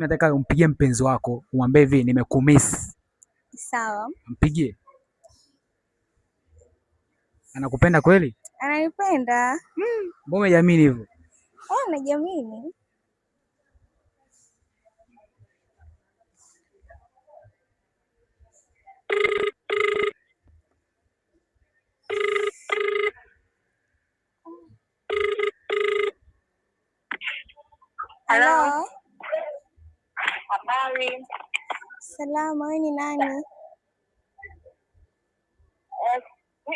Nataka umpigie mpenzi wako umwambie hivi, nimekumiss. Sawa. Mpigie. Anakupenda kweli? Ananipenda. Mbona umejiamini hivyo? Eh, najiamini. Halo. Habari. Salama, wewe ni nani?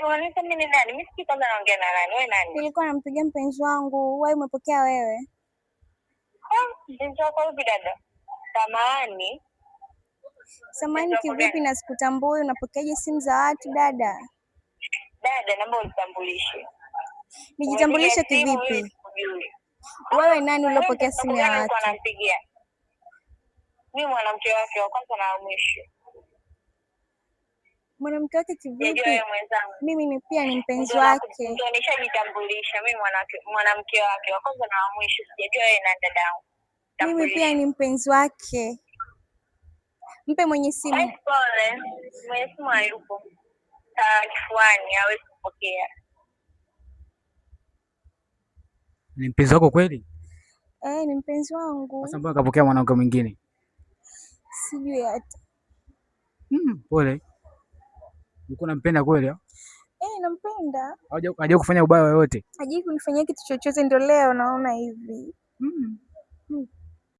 Unaniita mimi ni nani? Mimi sijui kwanza naongea na nani. Wewe nani? Nilikuwa nampigia mpenzi wangu, wewe umepokea wewe? Mpenzi wako yupi dada? Samahani. Samahani Mpenzi wako kivipi gani? na sikutambui, unapokeaje simu za watu dada? Dada, naomba unitambulishe. Nijitambulishe Umepiga simu mimi kivipi? sikujui. Wewe nani Wewe uliopokea mpenzi simu wako ya gani ulikuwa watu? unampigia? Mimi mwanamke wake wa kwanza na wa mwisho. Mwanamke wake Sijajua kivipi? wewe mwenzangu. Mimi ni pia ni mpenzi wake. Ndio nishajitambulisha mimi mwanamke wake wa kwanza na wa mwisho. Sijajua wewe na dadangu. Mimi pia Tambulisha. ni mpenzi wake. Mpe mwenye simu. Basi pole. Mwenye simu hayupo. Kifuani hawezi kupokea. Ni mpenzi wako kweli? Eh, ni mpenzi wangu. Sasa mbona kapokea mwanamke mwingine? Sijui hata. Pole. Ulikuwa unampenda kweli? Eh, nampenda. Hajawahi kufanya ubaya wowote? Hajai kunifanyia kitu chochote, ndio leo naona hivi.